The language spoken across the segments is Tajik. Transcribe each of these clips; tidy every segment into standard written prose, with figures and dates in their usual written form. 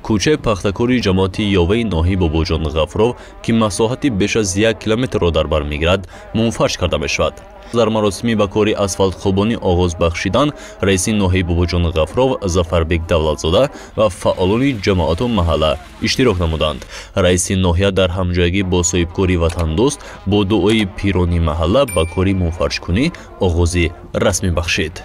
Кӯчаи Пахтакори ҷамоати Ёваи ноҳияи Бобоҷон Ғафуров, ки масоҳати беш аз 1 километрро дар бар мегирад, мунфарш карда мешавад. Дар маросими ба кори асфалтхобонӣ оғоз бахшидан раиси ноҳияи Бобоҷон Ғафуров Зафарбек Давлатзода ва фаъолони ҷамоату маҳалла иштирок намуданд. Раиси ноҳия дар ҳамҷоягӣ бо соҳибкори ватандӯст бо дуои пирони маҳалла ба кори мунфаршкунӣ оғози расмӣ бахшид.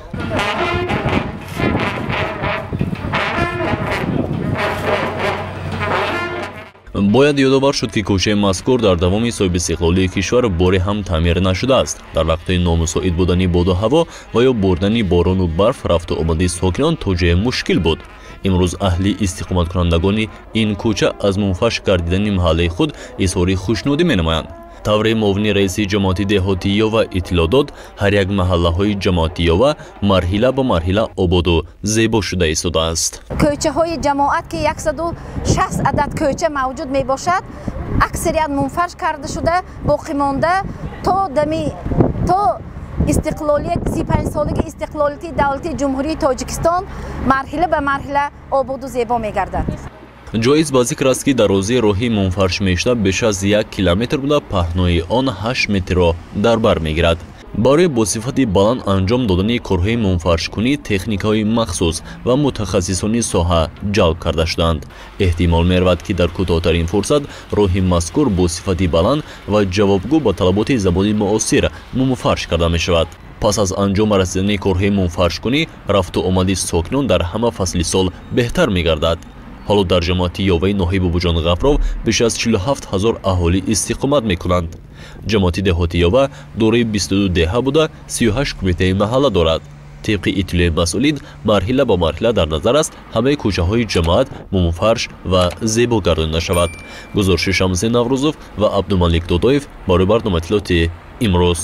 Бояд ёдовар шуд, ки кӯчаи мазкур дар давоми соҳибистиқлолии кишвар боре ҳам таъмир нашудааст. Дар вақтҳои номусоид будани боду ҳаво ва ё бурдани борону барф рафту омади сокинон то ҷое мушкил буд. Имрӯз аҳли истиқоматкунандагони ин кӯча аз мунфарш гардидани маҳаллаи худ изҳори хушнудӣ менамоянд. Тавре муовини раиси ҷамоати деҳоти Ёва иттилоъ дод, ҳар як маҳаллаҳои ҷамоати Ёва марҳила ба марҳила ободу зебо шуда истодааст. Кӯчаҳои ҷамоат, ки 160 адад кӯча мавҷуд мебошад, аксарият мунфарш карда шуда, боқӣ монда то дами то истиқлолият 35-солаги истиқлолияти давлати Ҷумҳурии Тоҷикистон марҳила ба марҳила ободу зебо мегардад. Ҷоиз ба зикр аст, ки дарозии роҳи мунфарш мешуда беш аз 1 километр буда, паҳнои он 8 метрро дар бар мегирад. Барои бо сифати баланд анҷом додани корҳои мунфаршкунӣ техникаҳои махсус ва мутахассисони соҳа ҷалб карда шуданд. Эҳтимол меравад, ки дар кӯтоҳтарин фурсат роҳи мазкур бо сифати баланд ва ҷавобгӯ ба талаботи замони муосир мунфарш карда мешавад. Пас аз анҷом расидани корҳои мунфаршкунӣ рафту омади сокинон дар ҳама фасли сол беҳтар мегардад. Ҳоло дар ҷамоати Ёваи ноҳияи Бобоҷон Ғафуров беш аз 47 ҳазор аҳолӣ истиқомат мекунанд. Ҷамоати деҳоти Ёва дораи 22 деҳа буда, 38 кумитаи маҳалла дорад. Тибқи иттилои масъулин, марҳила ба марҳила дар назар аст ҳамаи кӯчаҳои ҷамоат мунфарш ва зебо гардонида шавад. Гузориши Шамси Наврӯзов ва Абдумалик Додоев барои барномаи иттилоотии имрӯз.